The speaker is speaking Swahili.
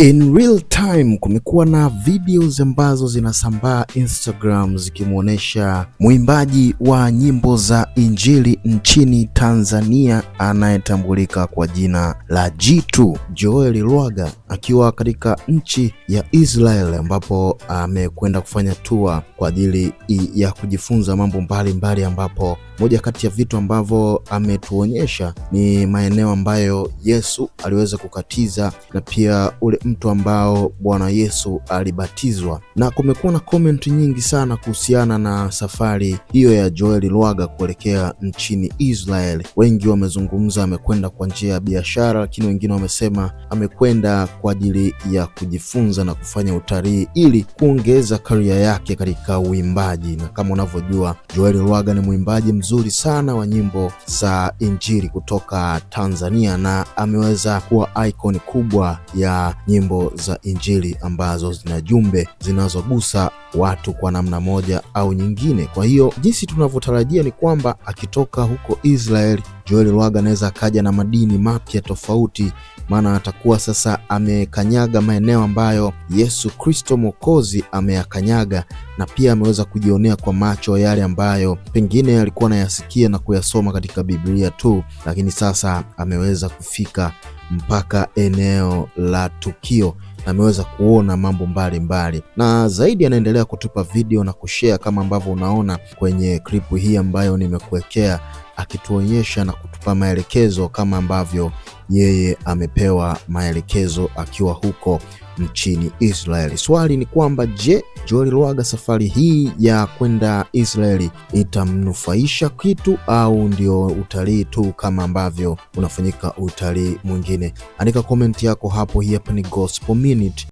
In real time kumekuwa na videos ambazo zinasambaa Instagram zikimwonyesha mwimbaji wa nyimbo za Injili nchini Tanzania anayetambulika kwa jina la Jitu Joel Lwaga akiwa katika nchi ya Israel ambapo amekwenda kufanya tour kwa ajili ya kujifunza mambo mbalimbali, ambapo moja kati ya vitu ambavyo ametuonyesha ni maeneo ambayo Yesu aliweza kukatiza na pia ule mto ambao Bwana Yesu alibatizwa. Na kumekuwa na comment nyingi sana kuhusiana na safari hiyo ya Joel Lwaga kuelekea nchini Israel. Wengi wamezungumza amekwenda kwa njia ya biashara, lakini wengine wamesema amekwenda kwa ajili ya kujifunza na kufanya utalii ili kuongeza career yake katika uimbaji. Na kama unavyojua, Joel Lwaga ni mwimbaji mzuri sana wa nyimbo za Injili kutoka Tanzania na ameweza kuwa icon kubwa ya nyimbo za Injili ambazo zina jumbe zinazogusa watu kwa namna moja au nyingine. Kwa hiyo jinsi tunavyotarajia ni kwamba akitoka huko Israel, Joel Lwaga anaweza akaja na madini mapya tofauti, maana atakuwa sasa amekanyaga maeneo ambayo Yesu Kristo Mwokozi ameyakanyaga, na pia ameweza kujionea kwa macho yale ambayo pengine alikuwa anayasikia na kuyasoma katika Biblia tu, lakini sasa ameweza kufika mpaka eneo la tukio na ameweza kuona mambo mbalimbali, na zaidi anaendelea kutupa video na kushare kama ambavyo unaona kwenye clip hii ambayo nimekuwekea, akituonyesha na kutupa maelekezo kama ambavyo yeye amepewa maelekezo akiwa huko nchini Israeli. Swali ni kwamba je, Joel Lwaga safari hii ya kwenda Israeli itamnufaisha kitu au ndio utalii tu kama ambavyo unafanyika utalii mwingine? Andika comment yako hapo. Hii hapa ni Gospel Minute.